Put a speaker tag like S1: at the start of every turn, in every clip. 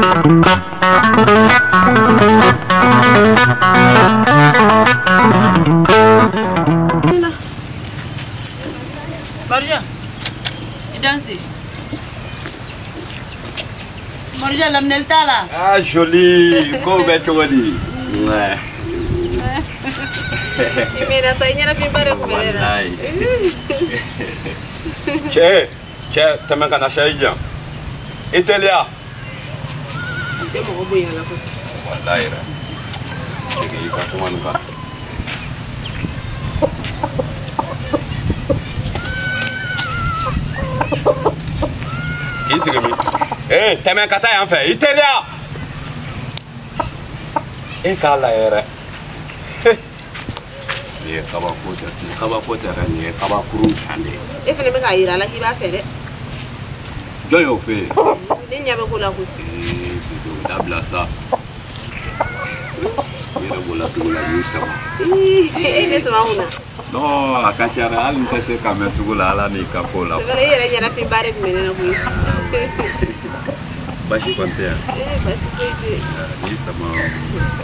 S1: Maria, i danse. Maria, laminɛli t'a la.
S2: Ah joli, ko bɛ cogo di? Ouais.
S3: I mɛnna sa, i ɲɛnafinba de tun bɛ ne la.
S2: Walayi. Cɛ, cɛ, tɛmɛ ka na sɛ i jan. I teliya.
S3: I tɛ mɔgɔ bonya la koyi.
S2: Walayi yɛrɛ. Segin i ka kuma nin kan. K'i sigi min? Ee, tɛmɛ ka taa yan fɛ, i teliya. E k'a lajɛ yɛrɛ. Nin ye kabako tɛ, nin kabako tɛ dɛ, nin ye kabakurun san de ye.
S3: E fana bɛ k'a yira a la k'i b'a fɛ dɛ.
S2: Jɔn y'o f'e ye?
S3: Ne ɲɛ bɛ ko la koyi.
S2: Ee, bebe o dabila sa. I yɛrɛ bɔra sugu la k'i sama.
S3: E ne sama kun na.
S2: Non, a ka ca dɛ, hali n tɛ se ka mɛn sugu la, Ala n'i ka ko la.
S3: C'est vrai, e yɛrɛ ɲɛnafinba de tun bɛ ne la koyi.
S2: Basi kɔni tɛ yan.
S3: Ee, basi foyi tɛ yen.
S2: N'i sama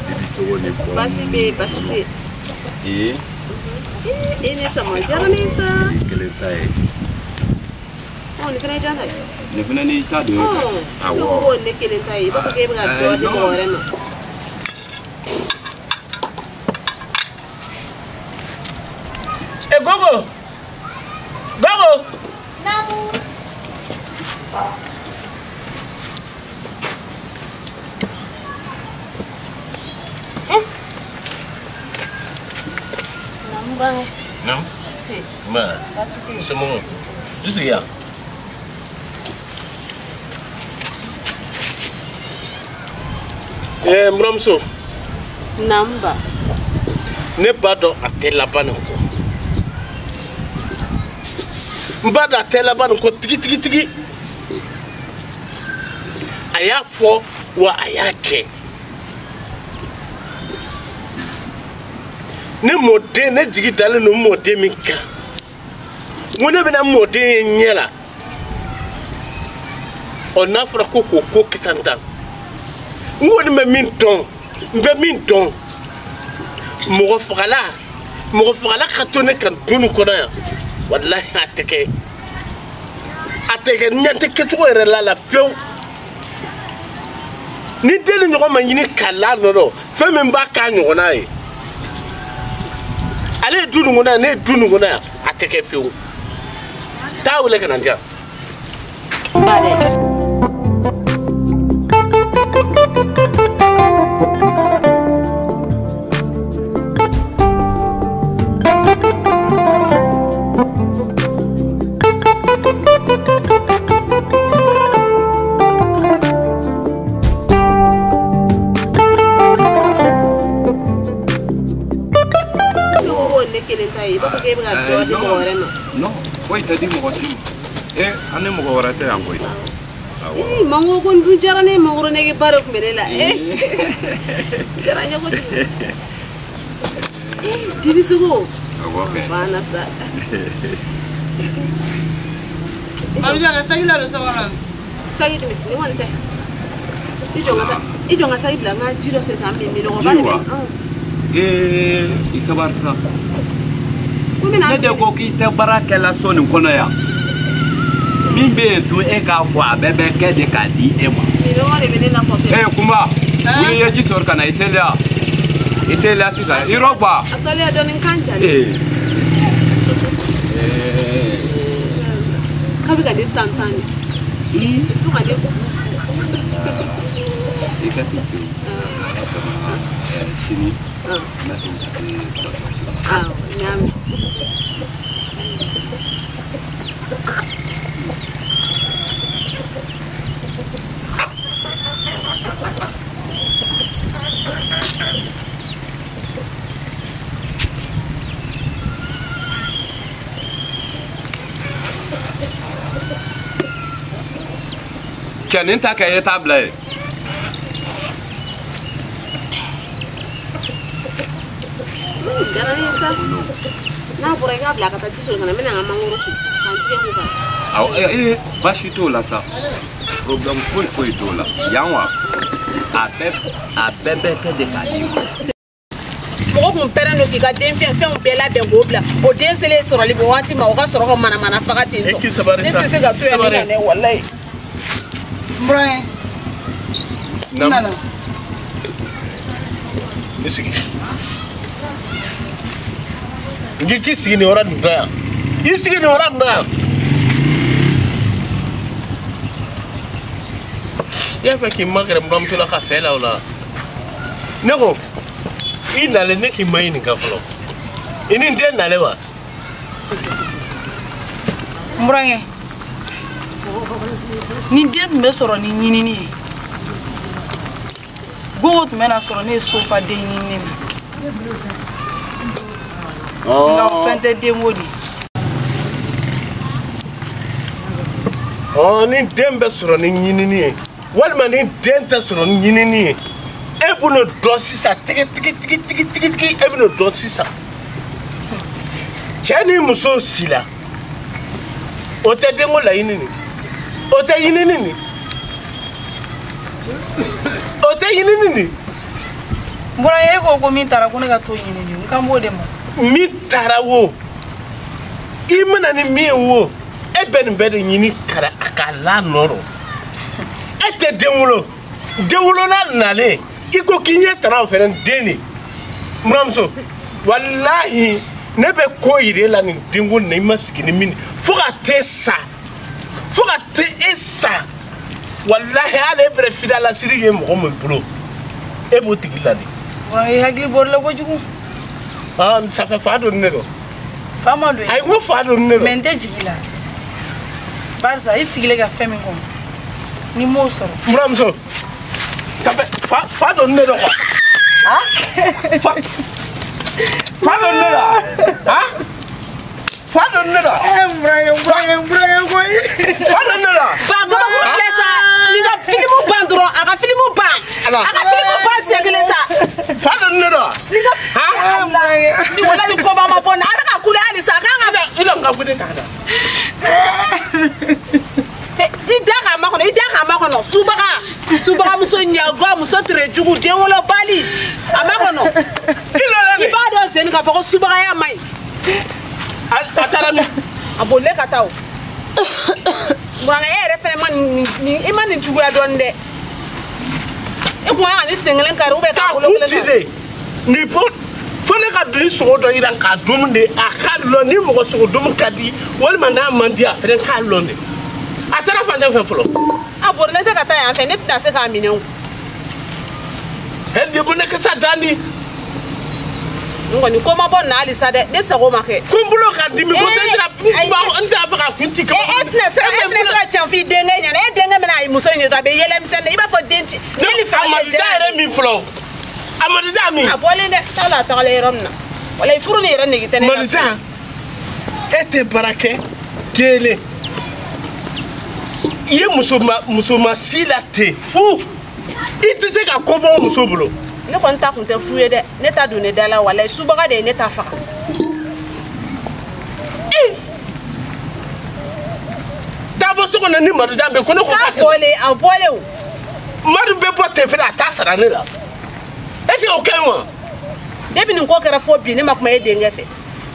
S2: dibi sogo ni kɔ.
S3: Basi bɛ yen, basi tɛ yen.
S2: Ee.
S3: E ne sama diyara ne ye sa.
S2: Nin kelen ta ye.
S3: Ɔ, nin fana ye jɔn ta ye?
S2: Nin fana n'i ta de ye.
S3: Awɔ. Ne ko ko ne kelen ta ye, i b'a fɔ k'e bɛ ka dɔ di mɔgɔ wɛrɛ ma.
S1: E Gogo! Gogo!
S4: Naamu.
S3: Naamu Bange.
S5: Naamu.
S3: Ti.
S5: Ma.
S3: Baasi tɛ yen.
S5: Somɔgɔw. I sigi yan.
S1: Ee, n buramuso.
S3: Naamu ba.
S1: Ne b'a dɔn a tɛ laban nin kɔ. N b'a dɔn a tɛ laban nin kɔ tigi tigi tigi. A y'a fɔ wa a y'a kɛ. Ne mɔden, ne jigi dalen don n mɔden min kan. N ko ne bɛna n mɔden ye ɲɛ la. Ɔ n'a fɔra ko k'o ko kisan tan. N kɔni bɛ min dɔn, n bɛ min dɔn. Mɔgɔ fagala, mɔgɔ fagala ka to ne kan du nin kɔnɔ yan. Walahi a tɛ kɛ. A tɛ kɛ, ɲɛ tɛ kɛcogo yɛrɛ la la fiyewu. Ni den ni ɲɔgɔn ma ɲini k'a la nɔ dɔn, fɛn min b'a k'a ɲɔgɔnna ye. Ale ye du nin kɔnɔ yan, ne ye du nin kɔnɔ yan, a tɛ kɛ fiyewu. Taa wele ka na di yan.
S3: Ba dɛ.
S2: Non, foyi tɛ di mɔgɔ si ma. Ee, an ni mɔgɔ wɛrɛ tɛ yan koyi.
S3: Ee, mangoro ko dun diyara ne ye, mangoro nege ba de tun bɛ ne la. Ee, diyara n ye kojugu. Ee, dibi sogo.
S2: Awɔ kɛ.
S3: Banna sa.
S1: Maria, ka saki ladon so kɔnɔ.
S3: Saki jumɛn? Nin kɔni tɛ. I jɔ n ka taa, i jɔ n ka saki bila n ka ji dɔ siri k'an min, minɔgɔba de bɛ n na.
S2: Ee, i sabali sa.
S3: Ne
S2: de ko k'i tɛ baara kɛla so nin kɔnɔ yan. Min bɛ yen tun e k'a fɔ a bɛɛ bɛ kɛ de k'a di e ma.
S3: Minɔgɔ de bɛ ne la kɔfɛ.
S2: Ee Kunba, wuli i ye ji sɔrɔ ka na i teliya. I teliya sisan, i yɔrɔ ba.
S3: A tɔliya dɔɔni kan jalen.
S2: Ee.
S3: K'a bɛ ka ne tan tan de.
S2: I.
S3: To ka ne.
S2: I ka to pewu. Sini. N bɛ sɔn ka se dɔgɔtɔrɔso la.
S3: Awɔ, n y'a mɛn.
S2: Cɛ nin ta kɛ i ye taa bila yen.
S3: Diyara n ye sa. N'a bɔra i k'a bila ka taa ji sɔrɔ ka na, n bɛna n ka mangoro ko k'an tigɛ ko kan.
S2: Awɔ, ee baasi t'o la sa. Problème foyi foyi t'o la. Yan wa a bɛɛ bɛ kɛ de k'a d'i ma.
S3: Mɔgɔ kun pɛrɛn don k'i ka den fɛnw bɛɛ labɛn k'o bila o den selen sɔrɔli bɔ waati ma o ka sɔrɔ ka manamana faga ten tɔ.
S1: E k'i sabari sa.
S3: Ne tɛ se ka to yan ne ka ne walayi.
S4: N burankɛ. N nana.
S1: I sigi. N k'i sigi nin yɔrɔ nin na yan. I sigi nin yɔrɔ nin na yan. I y'a fɛ k'i magɛrɛ n buramuso la ka fɛ la o la. Ne ko i nalen ne k'i ma ɲininka fɔlɔ. I ni n den nalen wa?
S4: N burankɛ. Ni den tun bɛ sɔrɔ ni ɲinini ye. Gogo tun bɛ na sɔrɔ ne ye sofa den ɲinini na. Nka o fɛn tɛ denko de ye.
S1: Ni den bɛ sɔrɔ ni ɲinini ye walima ni den tɛ sɔrɔ ni ɲinini ye e bɛn'o dɔn sisan tigi tigi tigi tigi tigi tigi e bɛn'o dɔn sisan. Cɛ ni muso si la o tɛ denko laɲini nin o tɛ ɲinini nin o tɛ ɲinini nin.
S4: N burankɛ e ko ko min taara ko ne ka t'o ɲini de n kan b'o de ma.
S1: Min taara wo i mana ni min ye wo e bɛ nin bɛɛ de ɲini ka a ka la nɔrɔ e tɛ den wolo den wolola nalen i ko k'i ɲɛ tara o fɛnɛ den de n buramuso walahi ne bɛ ko yir'e la nin denko nin na i ma sigi ni min ye fo ka t'e sa fo ka t'e sa walahi hali e bɛrɛ fidalasiri ye mɔgɔ min bolo e b'o tigi ladi.
S4: I hakili bɔr'i la kojugu.
S1: Ça fait fa don ne dɔn.
S4: Fa ma don.
S1: Ayi n ko fa don ne dɔn.
S4: Mais n tɛ jigin i la. Barisa i sigilen ka fɛn min kɔnɔ n'i m'o sɔrɔ.
S1: N buramuso ça fait fa don ne dɔn quoi. Fa don ne la. Fa don ne la.
S4: N burankɛ koyi.
S1: Fa don ne la.
S3: Ba gabakuru filɛ sa nin ka filimu ban dɔrɔn a ka filimu ban. A ka filimu ban siɲɛ kelen sa.
S1: Fa don ne la.
S3: Ni ka ni wala ni koba ma bɔ na a bɛ ka kule hali sa a kan ka.
S1: I la n ka wele ta ka na.
S3: I da k'a makɔnɔ i da k'a makɔnɔ subaga subagamuso ɲagɔ muso tere jugu denwolobali a makɔnɔ. I b'a dɔn sen k'a fɔ ko subagaya man ɲi.
S1: A taara min?
S3: A bolilen ka taa o. Burankɛ e yɛrɛ fɛnɛ ma nin i ma nin juguya dɔɔni dɛ. E kun kan ka nin sen kelen kari ou bien k'a bolo kelen kari.
S1: Nin fo ne ka don sogo dɔ yira k'a dun de a k'a lɔn ni mɔgɔ sogo dun ka di walima n'a man di a fɛnɛ k'a lɔn de. A taara fan fɛ fɔlɔ.
S3: A bolilen tɛ ka taa yan fɛ ne tɛna se k'a minɛ o.
S1: Hɛn de ne kasa dani.
S3: N kɔni ko ma bɔ nin na halisa dɛ ne sago ma kɛ.
S1: Ko n bolo ka dimi ko n tɛ fɛ ka kun ci.
S3: E tɛna se e fɛnɛ tɛ ka tiɲɛ f'i denkɛ ɲɛna e denkɛ bɛna a muso in ye dɔrɔn a bɛ yɛlɛ misɛnnin i b'a fɔ den ci. Ne ni fa
S1: Amadu da yɛrɛ min fɔlɔ. Amadu da min.
S3: A bɔlen dɛ t'a la a tagalen yɔrɔ min na walayi furu ni yɛrɛ nege tɛ ne la.
S1: Amadu da e tɛ baara kɛ kelen i ye musoma si la ten fu i tɛ se ka ko bɔ muso bolo.
S3: Ne kɔni ta kun tɛ fu ye dɛ ne ta don ne da la walayi subaga de ye ne ta faga.
S1: Taa bɔ so kɔnɔ ni Madujan bɛ ko ne ko k'a
S3: kɛ. Bɔlen a bɔlen o.
S1: Madu bɛ bɔ ten fɛnɛ a t'a sara ne la est ce que o ka ɲi wa.
S3: Depuis nin ko kɛra fo bi ne ma kuma e denkɛ fɛ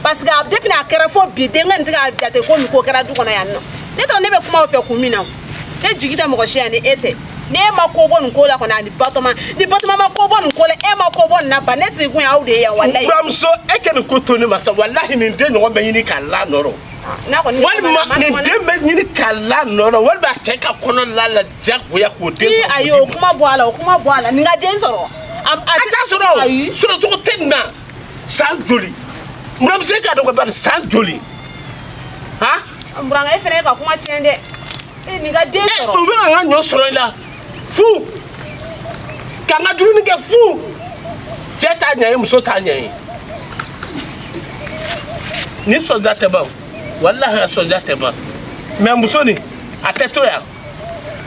S3: parce que depuis n'a kɛra fo bi denkɛ nin tɛ k'a jate ko nin ko kɛra du kɔnɔ yan nɔ ne t'a dɔn ne bɛ kuma o fɛ kun min na o ne jigi tɛ mɔgɔ si yan ni e tɛ. Ne ma ko bɔ nin ko la kɔni ani Batɔma ni Batɔma ma ko bɔ nin ko la e ma ko bɔ nin na ba ne sigi kun ye aw de ye yan walayi.
S1: Buramuso e kɛ nin ko to ne ma sa walahi nin den ɲɔgɔn bɛ ɲini k'a la nɔrɔ. Walima nin den bɛ ɲini k'a la nɔrɔ walima a cɛ ka kɔnɔ la la diyagoya k'o den sɔrɔ.
S3: Ayi o kuma bɔ a la o kuma bɔ a la nin ka den sɔrɔ. A t'a
S1: sɔrɔ sɔrɔ cogo tɛ nin na san joli buramuso e k'a dɔn ko bari san joli han.
S3: Burankɛ e fana ye ka kuma tiɲɛ dɛ. E nin ka den sɔrɔ.
S1: U bɛ ka n ka ɲɔ sɔrɔ i la. Fu ka n ka dumuni kɛ fu cɛ t'a ɲɛ ye muso t'a ɲɛ ye ni sɔnja tɛ ban walahi a sɔnja tɛ ban mɛ muso nin a tɛ to yan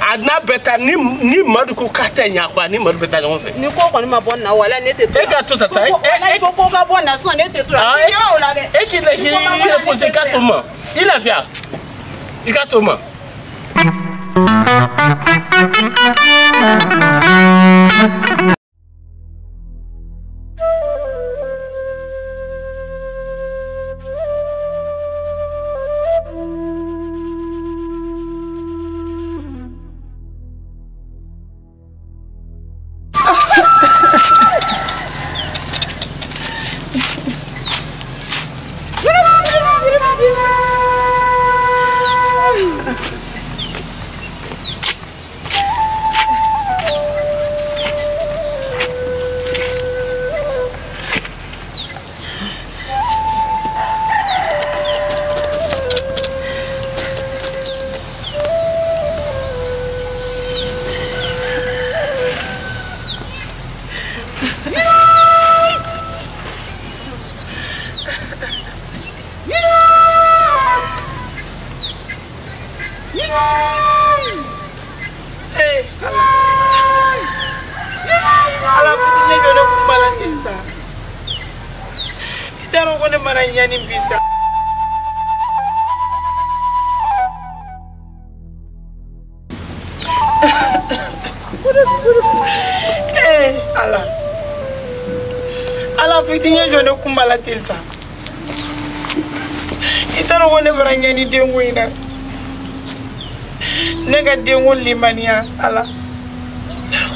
S1: a n'a bɛ taa ni Madu ko k'a tɛ ɲɛ a kɔ a ni Madu bɛ taa ɲɔgɔn fɛ.
S3: Ni ko kɔni ma bɔ nin na walahi ne tɛ to yan.
S1: E ka to ta sa
S3: e ko ko ka bɔ nin na sinon ne tɛ to yan.
S1: E
S3: o la dɛ.
S1: E k'i la k'i yɛrɛ posé i ka to ma i lafiya i ka to ma.
S4: Ni denko in na ne ka denko limaniya ala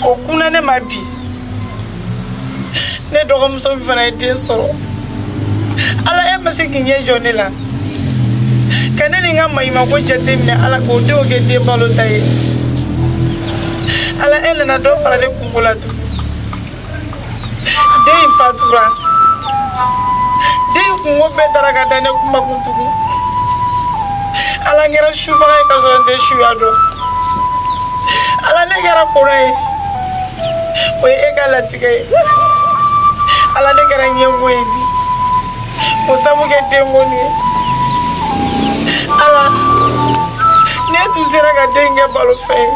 S4: o kunna ne ma bi ne dɔgɔmuso min fana ye den sɔrɔ ala e ma se k'i ɲɛ jɔ ne la ka ne ni n ka maɲumanko jateminɛ ala k'o denw kɛ den balo ta ye ala e nana dɔ fara ne kunko la tugun den in fatura den in kunko bɛɛ taara ka da ne kuma kun tugun. Ala n kɛra subaga ye k'a sɔrɔ n tɛ suya dɔn ala ne kɛra kɔrɔ ye o ye e ka latigɛ ye ala ne kɛra ɲɛngo ye bi o sabu kɛ denko nin ye ala ne tun sera ka den kɛ balofɛn ye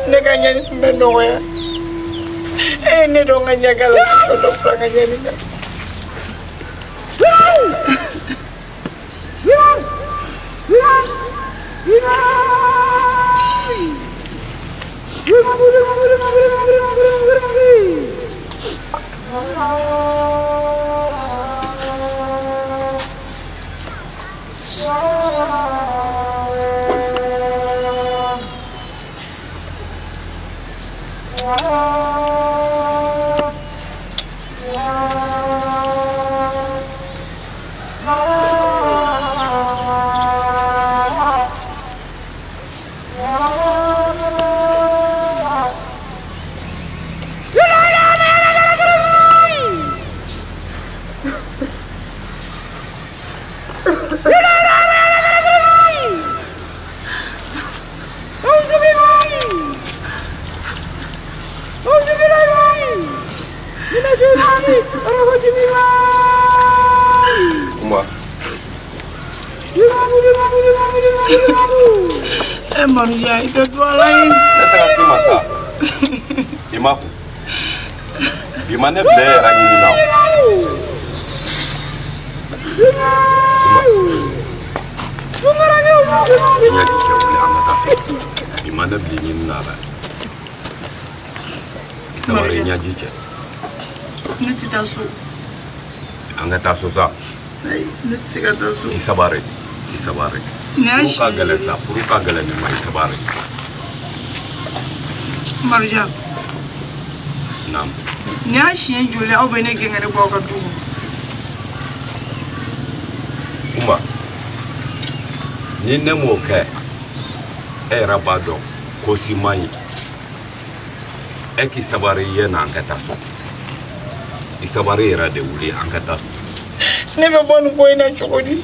S4: ne ka ɲɛni tun bɛ nɔgɔya e ye ne dɔn n ka ɲɛga la ka dɔ fara n ka ɲɛni kan. Maruja, i tɛ to a la ye.
S2: Ne taara s'i ma sa. I ma kun. Bi ma ne bila e yɛrɛ ɲini na o. I ɲɛ k'i cɛ wuli an ka taa so. Bi ma ne bila i ɲini na dɛ. I sabali i ɲɛji cɛ.
S4: Ne tɛ taa so.
S2: An ka taa so sa.
S4: Ayi, ne tɛ se ka taa so.
S2: I sabari, i sabari. Furu ka gɛlɛn sa, furu ka gɛlɛn nin ma, i sabari.
S4: Maruja.
S2: Naamu.
S4: Nin y'a siɲɛ joli aw bɛ ne gɛn ka ne bɔ aw ka du kɔnɔ?
S2: Kunba, ni ne m'o kɛ, e yɛrɛ b'a dɔn ko si man ɲi. E k'i sabari i ye na an ka taa so. I sabari yɛrɛ de wuli an ka taa so.
S4: Ne bɛ bɔ nin ko in na cogo di?